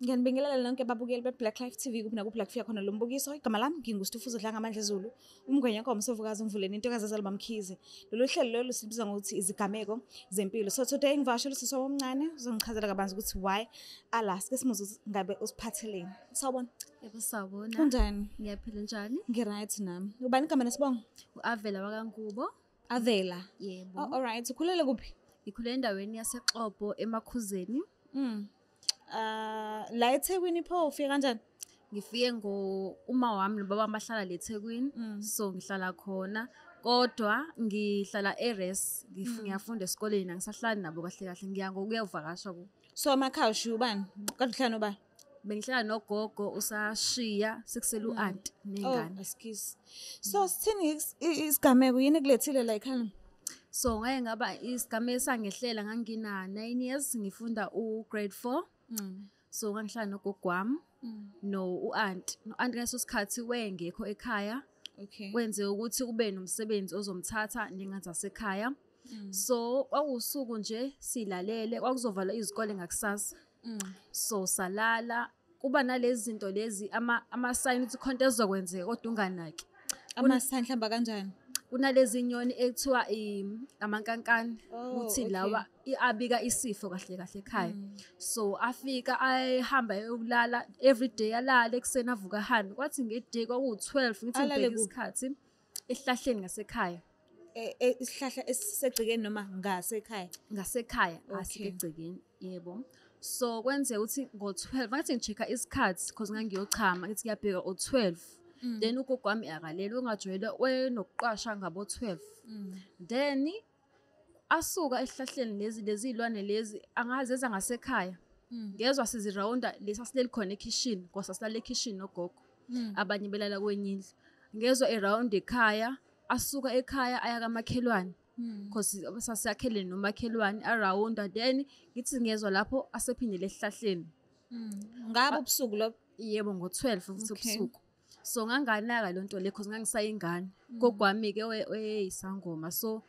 Ngiyanibingelela nonke babukeli be-Black Life TV kuphi nakuphi la kufika khona lo mbukiso. Igama lami nginguStufuza Dlangamandla Zulu, umngwenya nkomo sovukazi umvuleni intokazi ezalwa Mamkhize. Lolu hlelo lolu silibiza ngokuthi izigameko zempilo. So today ngivakashela usisi wami omncane uzongichazela kabanzi ukuthi why ala sike simuzwe ukuthi ngabe usiphatheleni. Sawubona. Yebo, sawubona. Kunjani? Ngiyaphila, njani? Ngi-right nami. Ubani igama nesibongo? U-Avela wakaNgubo. Avela. Yebo. Oh, all right. Ukhulele kuphi? Ngikhule endaweni yaseXobho eMakhuzeni. La eThekwini pho ufike kanjani? Ngifike ngo uma wami nobaba wami bahlala le eThekwini. So ngihlala khona. Kodwa ngihlala eRes, ngiyafunda esikoleni, angisahlali nabo kahle kahle, ngiya ngokuyovakasha ku. So amakhaya ushiya ubani? Kade uhlala nobani? Bengihlala nogogo, usashiya, sekusele u-aunty Oh, nengane. Excuse. So sithini isigameko, yini kulethile la ekhaya? So ngake ngaba isigameko esangehlela, ngangina 9 years, ngifunda u-grade 4. So ngangihlala nogogo wami no u-aunty. No-aunty ngaleso sikhathi wayengekho ekhaya. Kwenze ukuthi kube nomsebenzi ozomthatha nengane zasekhaya. So kwakuwusuku nje silalele, kwakuzovalwa izikole ngakusasa. So salala, kuba nalezi zinto lezi ama-sign ukuthi khona into ezokwenzeka kodwa unganaki. Ama-sign mhlawumbe kanjani? Kunalezi nyoni ekuthiwa amankankane ukuthi lawa abika isifo kahle kahle ekhaya. So afika ayehamba eyokulala every day, alale ekuseni avuka ahambe. Kwathi nge-day kwakuwu-12 ngithi Alale ngibheke kuphi? isikhathi esihlahleni ngasekhaya. Isihlahla esisegcekeni noma ngasekhaya? Ngasekhaya, asike egcekeni, yebo. So kwenzeka ukuthi ngo-12 ngathi ngi-check-a isikhathi because ngangiyochama, ngithi ngiyabheka o-12. Then ugogo wami akalele, ungajwayele wayenokuqwasha ngabo-12. Then asuka esihlahleni lezi iy'lwane lezi angazi eza ngasekhaya. Ngezwa sizirawunda lesasileli khona ekhishini, ngoba sasilala ekhishini nogogo. Abanye belala kwenye indlu. Ngezwa erawunda ekhaya, asuka ekhaya aya kamakhelwane. Because sasiyakhele nomakhelwane, arawunda, then ngithi ngezwa lapho asephindele esihlahleni. Ngabe ubusuku lobo? Yebo, ngo-12 futhi ubusuku. So nganganaka le nto le because ngangisayingane. Gogo wami-ke wayeyisangoma, so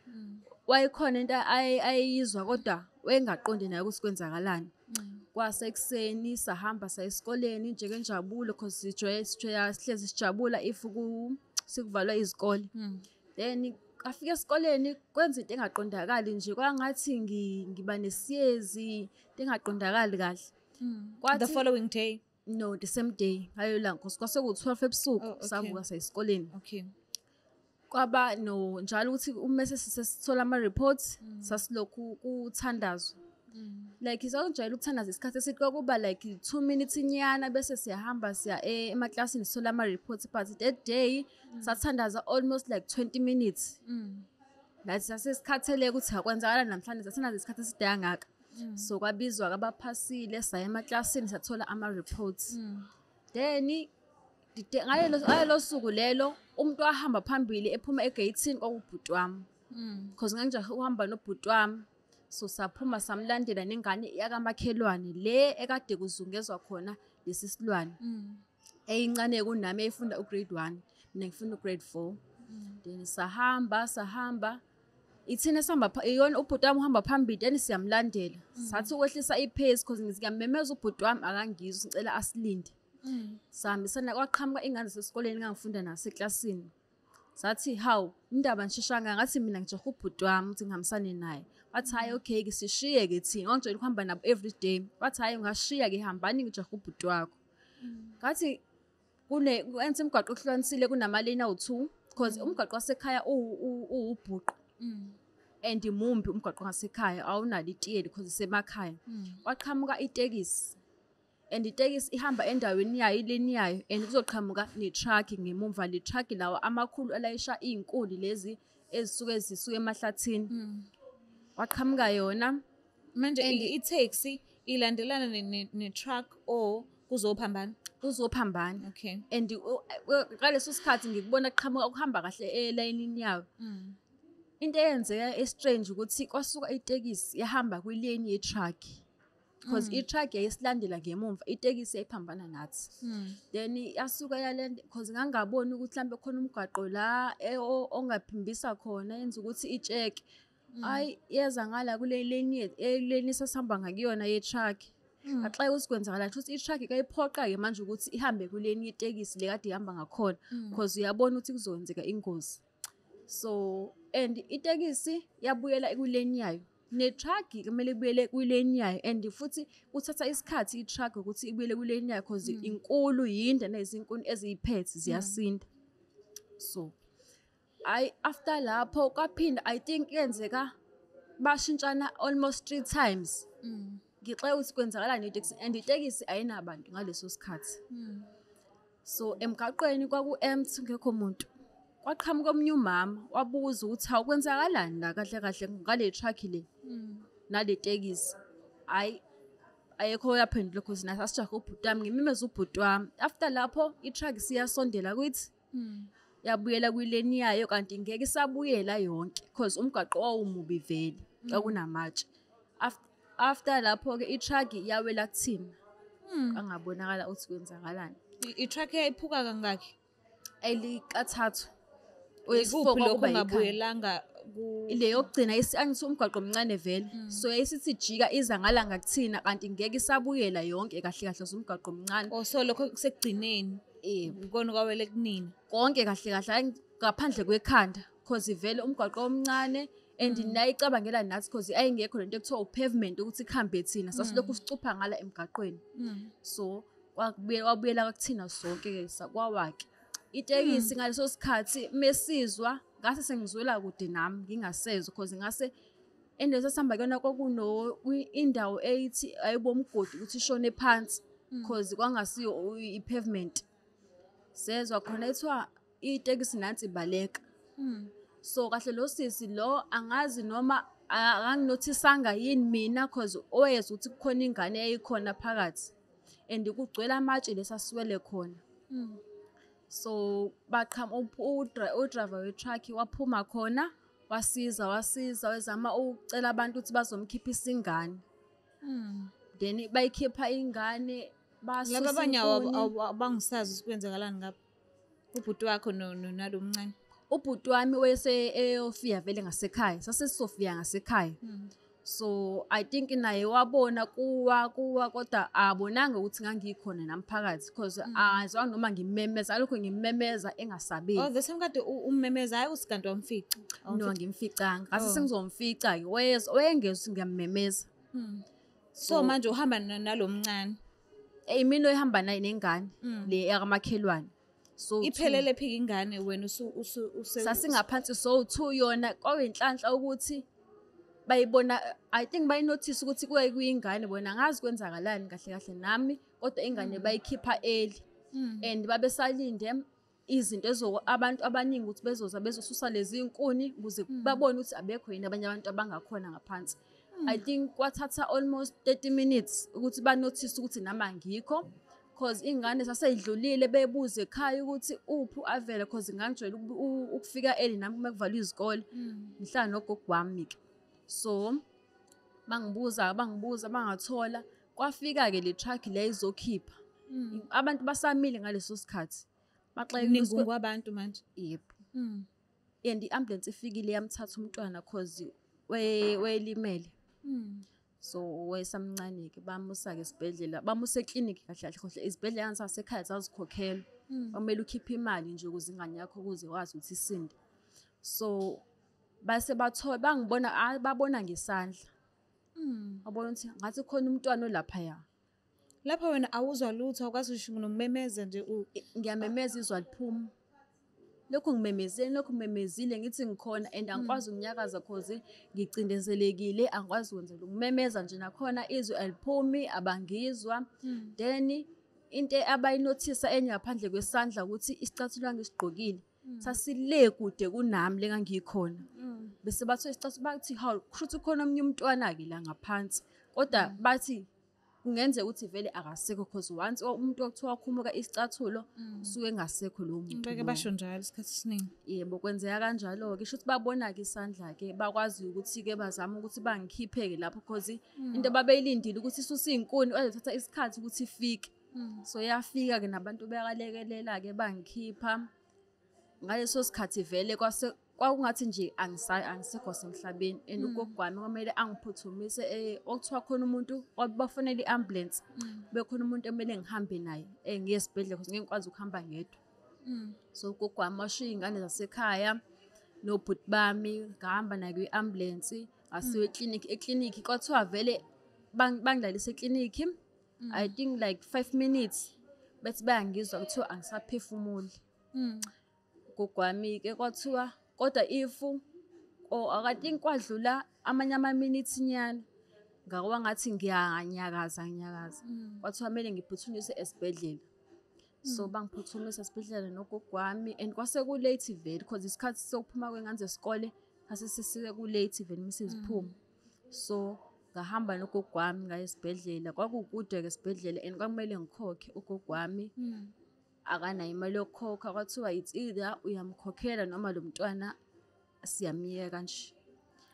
wayekhona into ayeyizwa kodwa wayengaqondi naye ukuthi kwenzakalani. Kwasekuseni sahamba saya esikoleni njengenjabulo because sijwayele sihlezi sijabula if sekuvalwa izikole. Then afika esikoleni kwenza into engaqondakali nje, kwangathi ngiba nesiyezi, into engaqondakali kahle. The Kwathi following day? No, the same day, ngalelo langa, because kwase ku-12 ebusuku savuka saya esikoleni. Kwaba no njalo ukuthi uma sesithola ama-reports sasilokhu kuthandazwa. Like sawujwayele ukuthandaza isikhathi eside, kwakuba like 2 minutes inyana bese siyahamba siya emaklasini sithola ama-reports, but that day sathandaza almost like 20 minutes. Nathi sasesikhathele ukuthi akwenzakala namhlanje sathandaza isikhathi eside kangaka. So kwabizwa abaphasile, saya emaklasini sathola ama-reports. Then ngalelo suku lelo umuntu wahamba phambili ephuma egeyithini kwakubhuti wami. Because ngangijahe ukuhamba nobhuti wami. So saphuma samlandela nengane yakamakhelwane le ekade kuzungezwa khona lesi silwane. Eyincane kunami, eyifunda u-grade 1, mina ngifunda u-grade 4. Then sahamba sahamba, ithina sihamba iyona ubhuti wami uhamba phambili, then siyamlandela. Sathi ukwehlisa i-pace because ngithi ngiyamemeza ubhuti wami akangizwa, ngicela asilinde. Sahambisana, kwaqhamuka ingane zasesikoleni engangifunda naso eklasini. Sathi hawu, indaba nishesha kangaka? Ngathi mina ngijahe ubhuti wami ukuthi ngihambisane naye. Wathi hhayi okay ke sishiye ke thina, ngangijwayele ukuhamba nabo every day. Wathi hhayi ungashiya ke hambani ngijahe ubhuti wakho. Ngathi kune enze umgwaqo ohlukanisile kunamaleni awu-2 because umgwaqo wasekhaya uwubhuqu. And mumbi umgwaqo wasekhaya, awunalo itiyeli because isemakhaya. Kwaqhamuka itekisi. And itekisi ihamba endaweni yayo, ileni yayo, and kuzoqhamuka ne-truck ngemumva. Le truck lawa amakhulu alayisha iy'nkuni lezi ezisuke zisuke emahlathini. Kwaqhamuka yona. Manje And i-taxi ilandelana ne-truck or kuzophambana? Kuzophambana. And ngaleso sikhathi ngikubona kuqhamuka ukuhamba kahle elayinini yayo. Into eyenzeka e-strange ukuthi kwasuka itekisi yahamba kwilane ye-truck. Because i-truck yayisilandela ngemumva, itekisi yayiphambana nathi. Then yasuka yalenda because ngangaboni ukuthi mhlambe khona umgwaqo la ongaphimbisa khona yenza ukuthi itsheke. Hayi, yeza ngala kule lane lane esasihamba ngakuyona ye-truck. Axaye ukuthi kwenzakalani, futhi i-truck ikayiphoqa-ke manje ukuthi ihambe kuleni itekisi le kade ihamba ngakhona, because uyabona ukuthi kuzokwenzeka ingozi. So and itekisi yabuyela ekuleni yayo, ne-truck kumele ibuyele kwileni yayo, and futhi kuthatha isikhathi i-truck ukuthi ibuyele kwileni yayo cause inkulu, yinde, nezinkuni eziyiphethe ziyasinda. So I after lapho kwaphinda, I think yenzeka bashintshana almost 3 times. Ngixake ukuthi kwenzakalani itekisi, and itekisi ayinabantu ngaleso sikhathi. So emgaqweni kwaku-empty, ngekho muntu. Kwaqhamuka omunye umama wabuza ukuthi hawu, kwenzakalani la kahle kahle ngale truck le nale tekisi. Hayi, ayekho oyaphendula cause nathi asijahe ubhuti wami, ngimemeza ubhuti wami. After lapho i-truck siyasondela kuthi yabuyela kwileni yayo, kanti ngeke isabuyela yonke cause umgaqo wawumubi vele, kwakunamatshe. After lapho-ke i-truck yawela kuthina, angabonakala ukuthi kwenzakalani. I-truck yayiphuka kangaki? Elikathathu. Ikuphi lokhu ungabuyelanga ile yokugcina, angithi umgwaqo omncane vele, so yayisithi jika iza ngala ngakuthina, kanti ngeke isabuyela yonke kahle kahle umgwaqo omncane. Oh, so lokho kusekugcineni. Yebo. Ikona kwawele kunini? Konke kahle kahle ngaphandle kwekhanda, cause vele umgwaqo omncane, and nayicabangela nathi cause ayingekho lento ekuthiwa upavement ukuthi kuhambe thina, sasilokhu sicupha ngala emgaqweni. So wabuyela kuthina sonke ke, kwawake itekisi ngaleso sikhathi. Mesizwa ngase sengizwela kude nami ngingasezwa, cause ngase endaweni sasihamba kuyona kwakuno indawo eyithi ayibomgodi ukuthi ishone phansi, cause kwangasiyo i-pavement. Sezwa khona ethiwa itekisi nansi ibaleka. So kahle lo sisi lo angazi noma akanginothisanga yini mina, cause owezwa ukuthi kukhona ingane eyayikhona phakathi, and kugcwele amatshe lesasiwele khona. So baqhamuka udriver we-truck waphuma khona, wasiza wezama ukucela abantu ukuthi bazomkhiphisa ingane. Then bayikhipha ingane, basusa laba abanye inkuni. Abangisazi ukuthi kwenzakalani ngapha. Ubhuti wakho nalo mncane. Ubhuti wami wayese eyofika vele ngasekhaya, sasesizofika ngasekhaya. So I think naye wabona kuwa kodwa abonanga ukuthi ngangikhona nami phakathi, cause azange noma ngimemeza, alokho ngimemeza engasabeli. Oh, the same kade ummemeza, hayi uthi kanti wamfica. No, angimficanga. Ngase sengizomfica ke, wayengezwa ngiyamemeza. So manje uhamba nalo mncane. Mina oyihamba naye nengane le yakamakhelwane. So iphelele phi ingane wena sasingaphansi so 2 yona kwawinhlanhla ukuthi bayibona, I think bayinotice ukuthi kuye kuyingane bona, angazi kwenzakalani kahle kahle nami, kodwa ingane bayikhipha early. And babesalinde izinto ezo abantu abaningi ukuthi bezoza bezosusa lezi inkuni ukuze babone ukuthi abekho yini abanye abantu abangakhona ngaphansi. I think kwathatha almost 30 minutes ukuthi banotice ukuthi nami angikho, cause ingane saseyidlulile, bebuze ekhaya ukuthi uphi avele, cause ngangijwayele ukufika early nami uma kuvalwa izikole, ngihlala nogogo wami ke. So bangibuza bangathola, kwafika ke le truck le izokhipha. Abantu basamile ngaleso sikhathi. Baxake kwabantu manje. Yebo. And i-ambulance ifikile yamthatha umntwana cause welimele. So wayesamncane ke, bamusa ke esibhedlela, bamusa eclinic kahle kahle. Izibhedlela zasekhaya zazikhokhelwa. Kwamele ukhiphe imali nje ukuze ingane yakho ukuze wazi ukuthi isinde. So base bathola bangibona, babona ngesandla. Babona ukuthi ngathi khona umntwana olaphaya. Lapha wena awuzwa lutho, awukwazi ngisho nokumemeza nje. Ngiyamemeza izwa liphuma. Lokhu ngimemezile ngithi ngikhona, and angikwazi ukunyakaza cause ngicindezelekile, angikwazi ukwenza ukumemeza nje nakhona izwi aliphumi, abangizwa. Then into abayinothisa enye ngaphandle kwesandla ukuthi isicathulo ngisigqokile sasile kude kunami le ngangikhona. Bese bathi isicathulo, bathi hawu, kusho ukuthi khona omunye umntwana ke la ngaphansi, kodwa bathi kungenzeka ukuthi vele akasekho, cause once umuntu okuthiwa wakhumuka isicathulo usuke engasekho lo muntu. Beke basho njalo isikhathi esiningi. Yebo, kwenzeka kanjalo ke, shuthi babona ke isandla ke, bakwazi ukuthi ke bazama ukuthi bangikhiphe ke lapho, cause into babeyilindile ukuthi isuse izinkuni kwazothatha isikhathi ukuthi ifike. So yafika ke nabantu bekalekelela ke bangikhipha. Ngaleso sikhathi vele kwase Kwakungathi nje angisekho semhlabeni and ugogo wami kwamele angiphuthumise okuthiwa khona umuntu bafonela i-ambulance. Bekhona umuntu emele ngihambe naye ngiye esibhedlela because ngeke ngikwazi ukuhamba ngedwa. So ugogo wami washiya iy'ngane zasekhaya nobhuti bami, ngahamba naye kwi-ambulance ngasiwa eklinikhi. Eklinikhi kwathiwa vele bangilalisa eklinikhi I think like 5 minutes bethi bayangizwa kuthiwa angisaphefumuli. Ugogo wami-ke kwathiwa kodwa if or I think kwadlula amanye ama-minutes nyana ngakuba ngathi ngiyanyakaza ngiyakaza. Kwathiwa kumele ngiphuthunyiswe esibhedlela. So bangiphuthumisa esibhedlela nogogo wami and kwase ku-late vele because isikhathi sokuphuma kwey'ngane zesikole sase sesiku-late vele mase ziphuma. So ngahamba nogogo wami ngaya esibhedlela. Kwakukude-ke esibhedlela and kwakumele ngikhokhe. Ugogo wami akanayo imali yokukhokha, kwathiwa it's either uyamkhokhela noma lo mntwana siyamyeka nje.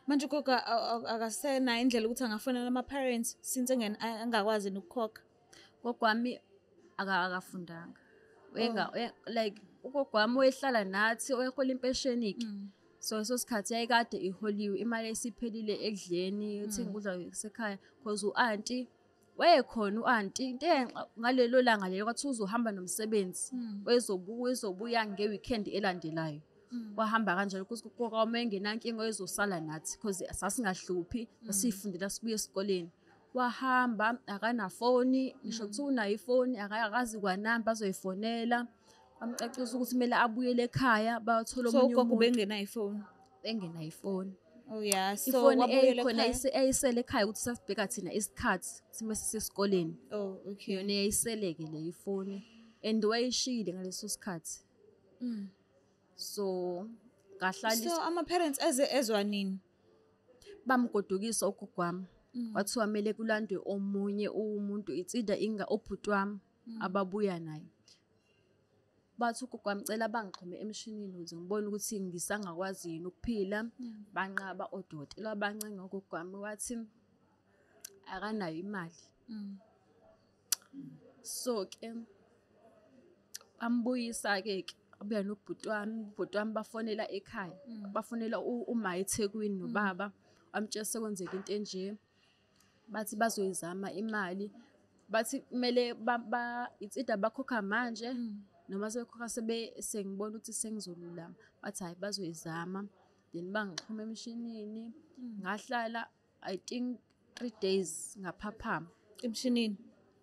Manje ugogo akasenayo indlela ukuthi angafonela ama-parents since engakwazi nokukhokha? Ugogo wami akafundanga. Like ugogo wami wayehlala nathi, wayehola impesheni-ke. So leso sikhathi yayikade iholiwe imali esiphelile ekudleni, uthenga ukudla kusekhaya because u-anti wayekhona u-anti into ngalelo langa lelo kwathiwa uzohamba nomsebenzi, wezobuya nge-weekend elandelayo. Wahamba kanjalo because ugogo wami wayengenankinga, wayezosala nathi because sasingahluphi, sasiyifundela sibuya esikoleni. Wahamba akanafoni, ngisho kuthiwa unayo ifoni akakazi kwanamba azoyifonela. Bamcacisa ukuthi kumele abuyele ekhaya bayothola So omunye ugogo umuntu. ubengenayo ifoni? Bengenayo ifoni. Oh yeah, so Ifoni wabuyela eyayikhona ekhaya? eyayisele ekhaya ukuthi sasibheka thina isikhathi sime sisesikoleni. Oh, okay. Iyona eyayisele-ke le ifoni and wayishiyile ngaleso sikhathi. So ngahlala. So ama-parents eze ezwa nini? Bamgodukisa ugogo wami. Kwathiwa kumele kulandwe omunye umuntu, it's either inga obhuti wami ababuya naye. Bathi ugogo wami cela bangixhume emshinini ukuze ngibone ukuthi ngisangakwazi yini ukuphila. Banqaba odokotela, bancenga ugogo wami wathi akanayo imali. So-ke bambuyisa-ke ke abuya nobhuti wami, ubhuti wami bafonela ekhaya. Bafonela uma eThekwini nobaba, bamtshela sekwenzeka into enje. Bathi bazoyizama imali. Bathi kumele it's either bakhokha manje noma sebekhokha sengibona ukuthi sengizolulama. Bathi hhayi bazoyizama. Then bangixhuma emshinini, ngahlala I think 3 days ngaphaphama. Emshinini?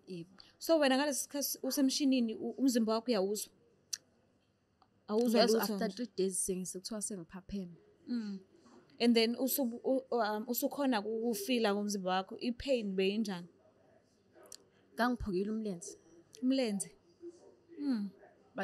Yebo. So wena ngalesi sikhathi usemshinini umzimba wakho uyawuzwa? Awuzwa Ngezwa lutho after nje? 3 days sekuthiwa sengiphapheme. And then usukhona ukufila ngomzimba wakho, i-pain beyinjani? Ngangiphukile umlenze. Umlenze?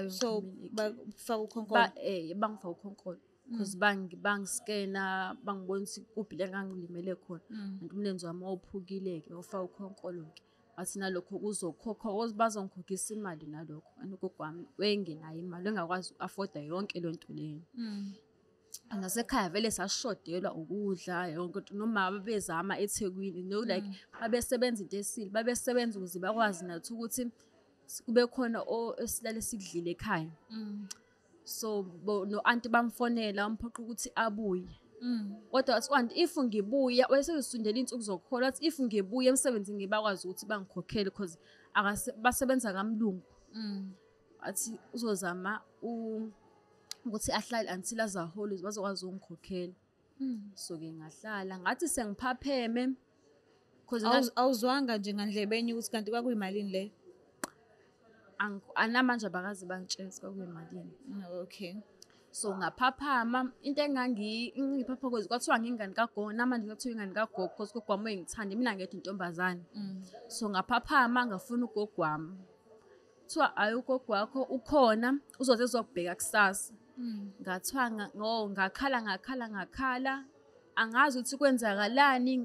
So Bayongixhumela bafaka ukhonkolo? Bangifaka ukhonkolo because bangiskena bangibona ukuthi kuphi la engangilimele khona. And umlenze wami wawuphukile-ke, bawufaka ukhonkolo-ke. Bathi nalokho kuzokhokhwa, bazongikhokhisa imali nalokho. And ugogo wami wayengenayo imali, wayengakwazi uku-afforda yonke leyo nto leyo. Nasekhaya vele sasishodelwa ukudla yonke into, noma babezama eThekwini, no like babesebenza into esile, babesebenza ukuze bakwazi nathi ukuthi kube khona esilale sikudlile ekhaya. So no-anti bamfonela bamphoqa ukuthi abuye. Kodwa wathi u-anti if ngibuya, wayesezisundela iy'nsuku zokuhola, wathi if ngibuya emsebenzini ngeke bakwazi ukuthi bangikhokhele because basebenza kamlungu. Wathi uzozama ukuthi ahlale until aze ahole ukuze bazokwazi ukungikhokhela. So-ke ngahlala ngathi sengiphapheme 'cause Awuzwanga nje ngandlebe enye ukuthi kanti kwakuyimalini leyo? Namanje abakaze bangitshele ukuthi kwakuyimalini. Oh, okay. So ngaphaphama, into engangiphapha cause kwathiwa ngingane kagogo, namanje kuthiwa ingane kagogo cause ugogo wami wayengithanda, mina ngedwa intombazane. So ngaphaphama ngafuna ugogo wami. Kuthiwa hhayi ugogo wakho ukhona uzoze ezokubheka kusasa. Ngathiwa ngakhala ngakhala ngakhala, angazi ukuthi kwenzakalani,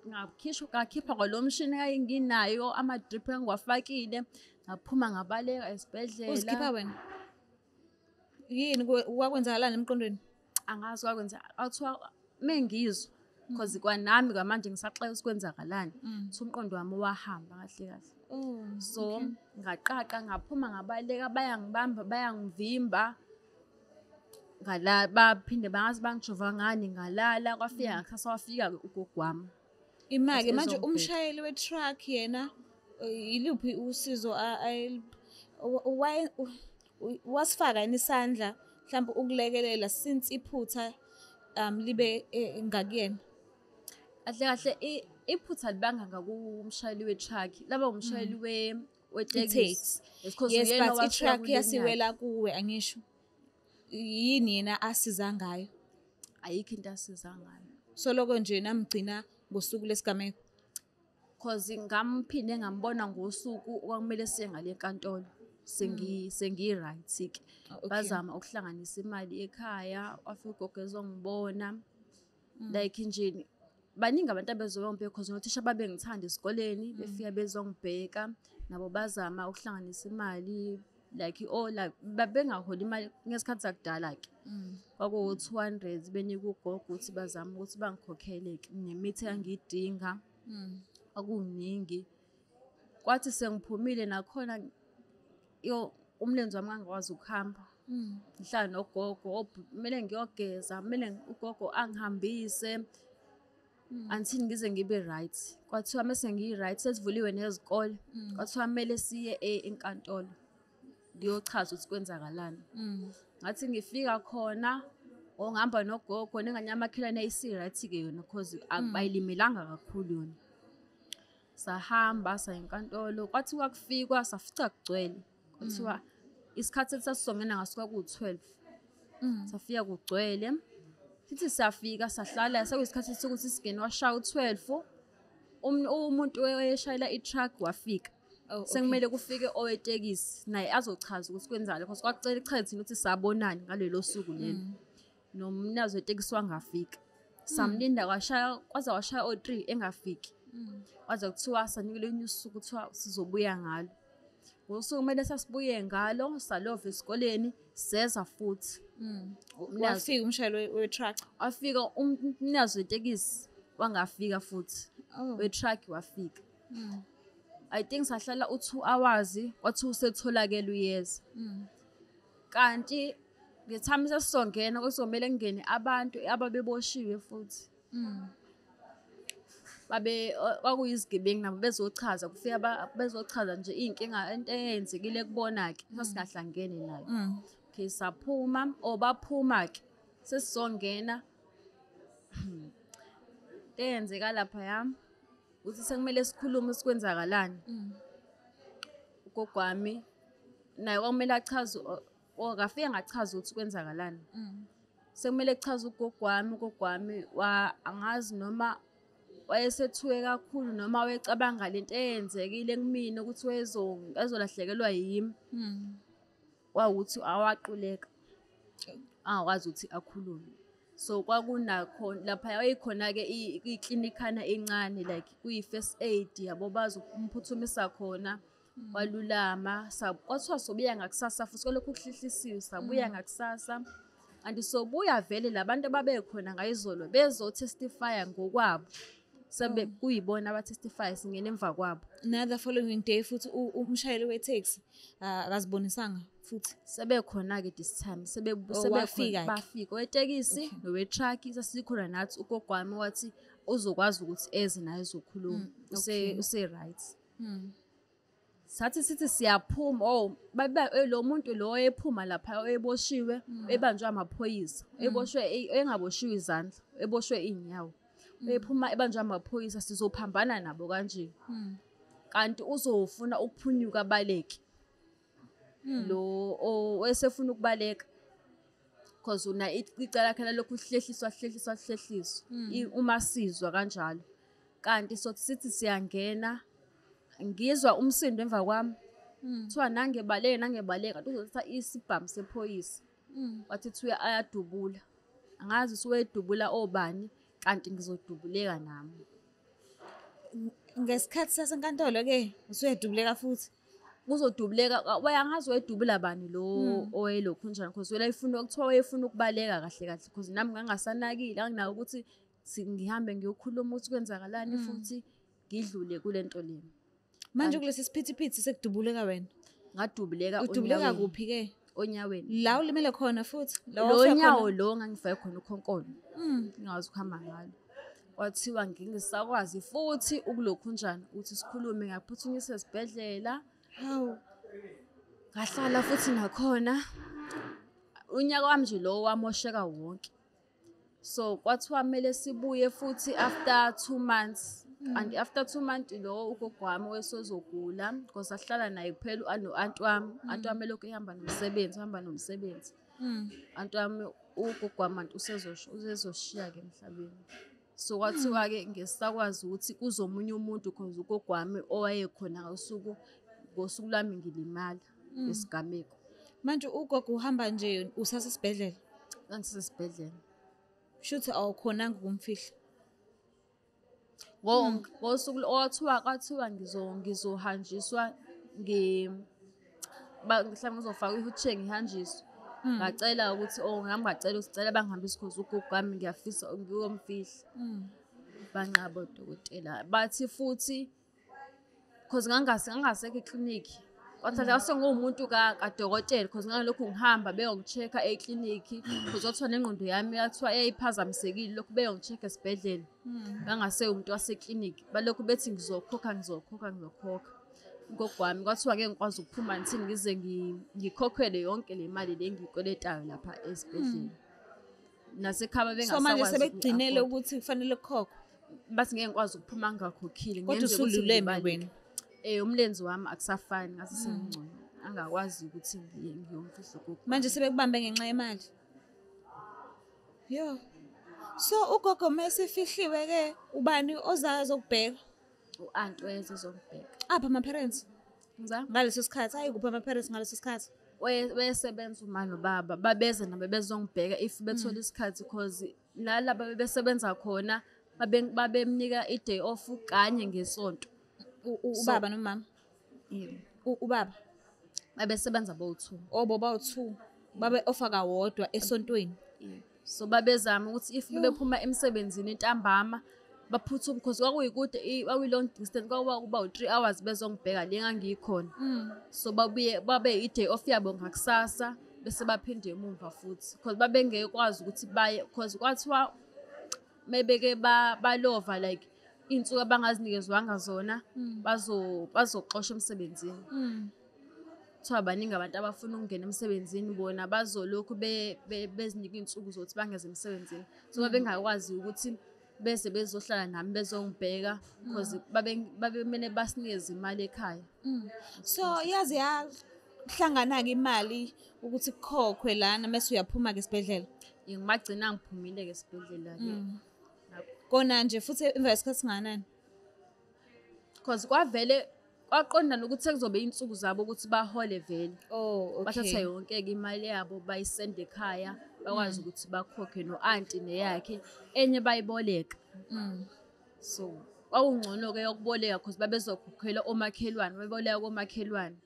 ngakhipha kwalo mshini enganginayo, ama-drip engiwafakile, ngaphuma ngabaleka esibhedlela. Uzikhipha wena? Yini kwakwenzakalani emqondweni? Angazi kwakwenza, kwathiwa mengizwa because kwanami kwamanje ngisaxakeka ukuthi kwenzakalani. So umqondo wami wahamba kahle kahle. Oh, So okay. ngaqaqa ngaphuma ngabaleka, bayangibamba bayangivimba. Ngala baphinde bangazi bangijova ngani ngalala kwafika ngakusasa wafika ugogo wami. Imake manje umshayeli we-truck yena iluphi usizo wasifaka yini isandla mhlawumbe ukulekelela since iphutha libe ngakuyena? Kahle kahle iphutha libanga ngakumshayeli we-truck, laba umshayeli wetekisi. Yes, but i-truck yasiwela kuwe angisho. Yini yena asiza ngayo? Ayikho into asiza ngayo. Soloko nje namgcina ngosuku lesigameko. Cause ngamphinde ngambona ngosuku okwakumele siye ngale enkantolo. Sengi right ke. Bazama ukuhlanganisa imali ekhaya, wafika ugogo ezongibona. Like nje baningi abantu abezongibheka cause nothisha babengithanda esikoleni, befika bezongibheka, nabo bazama ukuhlanganisa imali like like babengaholi imali ngesikhathi sakudala ke. Kwakuwu 200 benika ugogo ukuthi bazame ukuthi bangikhokhele ke nemithi engangiyidinga. Kwakuningi. Kwathi sengiphumile nakhona yo umlenze wami ngangikwazi ukuhamba. Ngihlala nogogo, kumele ngiyogeza, kumele ugogo angihambise until ngize ngibe right. Kwathiwa mase ngiyi-right sesivuliwe nezikole, kwathiwa kumele siye enkantolo ngiyochaza ukuthi kwenzakalani. Ngathi ngifika khona ngihamba nogogo nengane yamakhelwane ayisi-right-ke yona cause ayilimelanga kakhulu yona. Sahamba saya enkantolo, kwathi kwakufikwa safica kugcwele. Kwathiwa isikhathi esasizongena ngaso kwakuwu-12. Safika kugcwele. Sithi siyafika sahlala sekuyisikhathi sokuthi singene washaya u-12. Umuntu oyeshayela i-truck wafika. Sekumele kufike owetekisi naye azochaza ukuthi kwenzani because kwakucela ichaze thina ukuthi sabonani ngalelo suku lelo. Nomnikazi wetekisi wangafika. Samlinda kwashaya kwaze kwashaya o-3 engafiki. Kwaze kuthiwa sanikwe elinye usuku kuthiwa sizobuya ngalo. Ngosuku kumele sasibuye ngalo salova esikoleni seza futhi. Wafika umshayeli we-truck. Wafika umnikazi wetekisi wangafika futhi. We-truck wafika. I think sahlala u-2 hours kwathiwa usetholakele uyeza. Kanti nge-time sesizongena kuzomele kungene abantu ababeboshiwe futhi. Babe kwakuyizigebengu nabo bezochaza kufika bezochaza nje iy'nkinga into eyenzekile kubona-ke sasingahlangene nayo. Okay, saphuma or baphuma-ke sesizongena. Into eyenzeka laphaya ukuthi sekumele sikhulume sikwenzakalani. Ugogo wami naye kwakumele achaze akafike ngachaza ukuthi kwenzakalani. Sekumele kuchaze ugogo wami, ugogo wami angazi noma wayesethuke kakhulu noma wayecabanga lento eyenzekile kumina ukuthi wayezolahlekelwa yimi. Kwawukuthi awaquleka angakwazi ukuthi akhulume. So kwakunakho lapha wayekhona-ke iklinikana encane like kuyi-first aid yabo bazomphuthumisa khona. Walulama kwathiwa sobuya ngakusasa futhi kwalokhu kuhlihlisiwe sabuya ngakusasa. Kanti sobuya vele labantu ababekhona ngayizolo bezo-testify-a ngokwabo. Sebe kuyibona aba-testify singena emva kwabo. Another following day futhi umshayeli we-taxi akazibonisanga futhi. Sebekhona-ke this time wafika-ke. Bafika owetekisi nowe-truck sasikhona nathi ugogo wami wathi uzokwazi ukuthi eze naye ezokhuluma use-right. Sathi sithi siyaphuma lo muntu lo oyephuma lapha oyeboshiwe ebanjwe amaphoyisa eboshwe engaboshiwe izandla eboshwe inyawo ephuma ebanjwe amaphoyisa sizophambana nabo kanje. Kanti uzofuna ukuphunyuka abaleke. Lo wesefuna ukubaleka because una icala lakhe lokhu hlehliswa hlehliswa hlehliswa uma sizwa kanjalo. Kanti sothi sithi siyangena ngizwa umsindo emva kwami. Kuthiwa nangebaleka nangebaleka kanti uzothatha isibhamu sephoyisa. Wathi kuthiwa ayadubula. Angazi usuwedubula obani kanti ngizodubuleka nami. Ngesikhathi sasenkantolo ke usuyadubuleka futhi. Uzodubuleka angazi wayedubula bani lo oyelokhu njani because wena ifuna kuthiwa wayefuna ukubaleka kahle kahle because nami ngangasanakile anginako ukuthi ngihambe ngiyokhuluma ukuthi kwenzakalani futhi ngidlule kulento le. Manje kulesi siphithiphithi sekudubuleka wena. Ngadubuleka Udubuleka kuphi ke? Onyaweni. La ulimele khona futhi? Lo nyawo lo ngangifake khona ukhonkolo. Ngingazi ukuhamba ngalo. Kwathiwa ngingisakwazi futhi ukulokhunjani ukuthi sikhulume, ngaphuthunyiswa esibhedlela. Hawu. Ngahlala futhi nakhona. Unyaka wami nje lo wamosheka wonke. So kwathiwa kumele sibuye futhi after 2 months. And after 2 months lo ugogo wami wesozogula because ahlala naye kuphela no-anti wami. Anti wami lokhu ehamba nomsebenzi, uhamba nomsebenzi. Anti wami ugogo wami anti usezoshiya ke emhlabeni. So kwathiwa ke ngesakwazi ukuthi kuzomunye umuntu because ugogo wami owayekhona ngosuku lwami ngilimala esigameko. Manje ugogo uhamba nje usasesibhedlela? Ngisesibhedlela. Shuthi awukhonanga ukumfihla. Ngosuku kwathiwa ngizohanjiswa mhlawumbe ngizofaka i-wheelchair ngihanjiswe. Ngacela ukuthi ngacela usicela bangihambise because ugogo wami ngiyafisa ngiyomfihla. Banqaba odokotela. Bathi futhi because ngangasekho eklinikhi. Kwathatha senguwumuntu kadokotela because ngalokhu ngihamba beyongi-check-a eklinikhi because kwathiwa nengqondo yami yathiwa yayiphazamisekile lokhu beyongi-check-a esibhedlela. Ngangase umuntu waseklinikhi. Balokhu bethi ngizokhokha. Ugogo wami kwathiwa ngeke ngikwazi ukuphuma ngithini ngize ngikhokhele yonke le mali le engiyikweletayo lapha esibhedlela. Nasekhaya bengasakwazi. So manje sebekugcinele ukuthi kufanele kukhokhwe. Bathi ngeke ngikwazi ukuphuma ngingakhokhile. Kodwa usululeme wena. Umlenze wami akusafani ngase sengingcono. Angakwazi ukuthi ngiyomfihla ugogo. Manje sebekubambe ngenxa yemali. Yo. So ugogo mesifihliwe ke ubani ozayo zokubheka? U-anti wayeze zombheka. Apha ama parents? Ngiza? Ngaleso sikhathi ayikuphi ama parents ngaleso sikhathi? Wayesebenza uma nobaba babeza nabo bezongibheka if bethola isikhathi because nalaba bebesebenza khona babemnika i-day off kanye ngesonto. Ubaba nomama? Yebo. Ubaba? Babesebenza bowu-2. Oh, bobawu-2. Babe offer kawodwa esontweni. Yebo. So babezama ukuthi if bephuma emsebenzini ntambama baphuthume because kwakuyikude kwakuyi-long distance kwakuba u-3 hours bezongibheka le ngangiyikhona. So babuye babe i-day off yabo ngakusasa bese baphinde emumva futhi because babengekwazi ukuthi baye because kwathiwa mebeke balova like iy'nsuku abangazinikezwanga zona bazoxoshwa emsebenzini. Kuthiwa baningi abantu abafuna ukungena emsebenzini bona bazolokhu bezinika iy'nsuku zokuthi bangeze emsebenzini. So babengakwazi ukuthi bese bezohlala nami bezongibheka because babemele basinikeze imali ekhaya. So yaze yahlangana-ke imali ukuthi kukhokhwe lana mase uyaphuma-ke esibhedlela? Ngimagcina ngiphumile-ke esibhedlela-ke. Kona nje futhi emva kwesikhathi singakanani? Because kwavele kwaqondana ukuthi sekuzobe iy'nsuku zabo ukuthi bahole vele. Oh, okay. Bathatha yonke-ke imali yabo bayisende ekhaya bakwazi ukuthi bakhokhe no-anti neyakhe enye bayiboleka. So kwakungcono-ke yokuboleka because babezokhokhela omakhelwane, baboleka komakhelwane.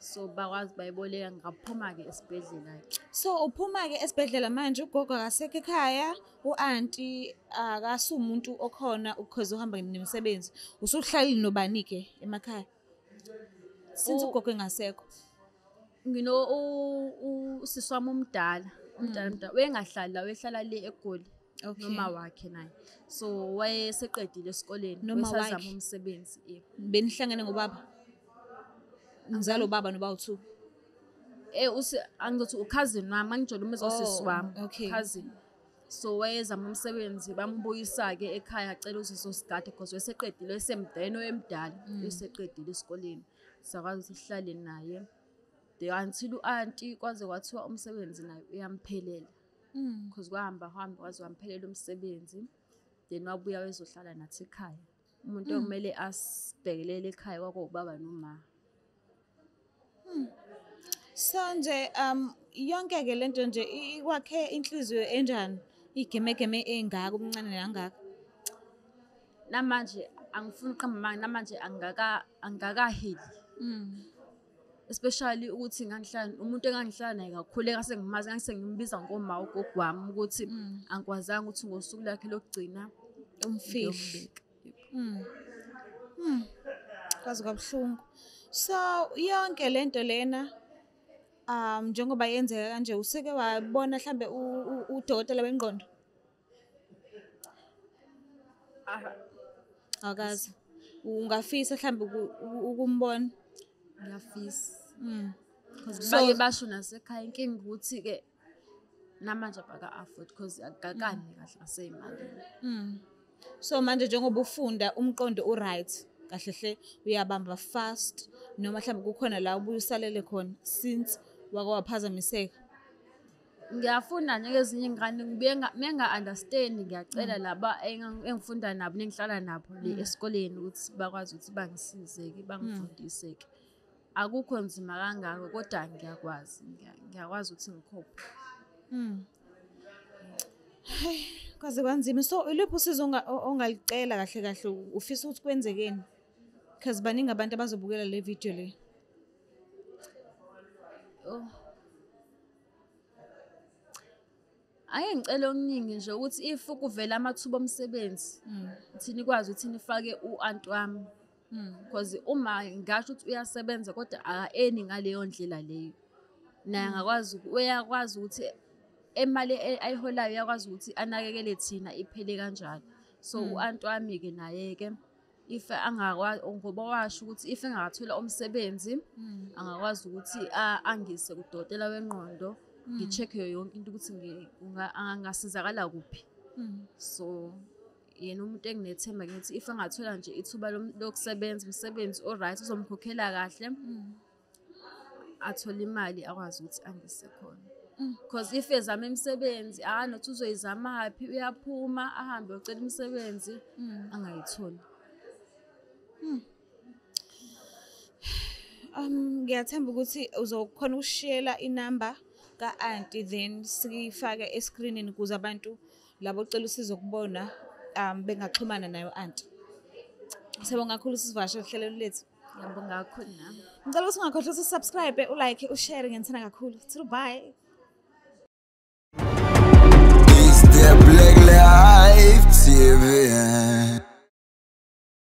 So bakwazi bayiboleka ngaphuma-ke esibhedlela-ke. So uphuma-ke esibhedlela manje ugogo akasekho ekhaya, u-anti akasumuntu okhona because uhamba nemisebenzi. Usuhlalile nobani-ke emakhaya? Since ugogo engasekho. Ngino usisi wami omdala, umdala wayengahlali la, wayehlala le eGoli. Noma wakhe naye. So wayeseqedile esikoleni, wayesazama umsebenzi. Benihlangene ngobaba? Ngizalo baba noba u2. Angizothi ucousin wami, angijole umezwa usisi wami, cousin. So wayezama umsebenzi bambuyisa ke ekhaya acela usizosigada because wayeseqedile esemdala emdala, wayeseqedile esikoleni. Sakwazi ukuthi sihlale naye. Until u-anti kwaze kwathiwa umsebenzi naye uyamphelela. Because kwahamba hamba kwaze wamphelela umsebenzi. Then wabuya wezohlala nathi ekhaya. Umuntu okumele asibhekelele ekhaya kwakuwubaba noma. So nje yonke ke lento nje ikwakhe inhliziyo enjani igemegeme engaka umncane nangaka? Namanje angifuni uqamba amanga, namanje angakahili. Especially ukuthi ngangihlala umuntu engangihlala naye kakhulu engase ngimazi ngangisengimbiza ngoma ugogo wami ukuthi angikwazanga ukuthi ngosuku lakhe lokugcina umfihle. Kwaze kwabuhlungu. So yonke lento lena Njengoba yenzeka kanje, useke wabona mhlambe udokotela wengqondo? Awukaze. Ungafisa mhlambe ukumbona? Ngiyafisa. Because bake basho nasekhaya, inkinga ukuthi-ke namanje abaka-afford because akukakani kahle ngaseyimalini. So manje njengoba ufunda, umqondo u-right kahle hle, uyabamba fast, noma mhlawumbe kukhona la ubuye usalele khona since wake waphazamiseka? Ngiyafunda njengezinye iy'ngane, ngibuye menga-understand, ngiyacela laba engifunda nabo nengihlala nabo le esikoleni ukuthi bakwazi ukuthi bangisize-ke, bangifundise-ke. Akukho nzima kangako, kodwa ngiyakwazi, ngiyakwazi ukuthi ngikhophe. Kwaze kwanzima. So iluphi usizo ongalicela kahle kahle, ufisa ukuthi kwenzekeni? Because baningi abantu abazobukela le video le. Oh. Ake ngicela okuningi nje, ukuthi if kuvela amathuba omsebenzi, thina ikwazi ukuthi nifake u-anti wami. Because uma ngasho ukuthi uyasebenza kodwa aka-earni ngaleyo ndlela leyo. Naye angakwazi, uyakwazi ukuthi imali ayiholayo uyakwazi ukuthi anakekele thina iphele kanjalo. So u-anti wami-ke naye-ke if angakwazi, ngoba washo ukuthi if engathola umsebenzi angakwazi ukuthi angise kudokotela wengqondo, ngi-check-e yonke into ukuthi angasizakala kuphi. So yena umuntu enginethemba ngithi if engathola nje ithuba lokusebenza, umsebenzi o-right uzomkhokhela kahle, athole imali akwazi ukuthi angise khona. Because if ezama imisebenzi, akanothi uzoyizamaphi, uyaphuma ahambe uyocela imisebenzi angayitholi. Ngiyathemba ukuthi uzokhona ukushiyela inamba ka-aunty, then siyifake eskrinini ukuze abantu labo ocela usizo kubona bengaxhumana nayo aunty. Siyabonga kakhulu sisivakashe ohlelweni lethu. Ngiyabonga kakhulu nami. Ngicela ukuthi ungakhohlwa ukuthi usubscribe, ulike, ushare, ngiyanithanda kakhulu. Bye.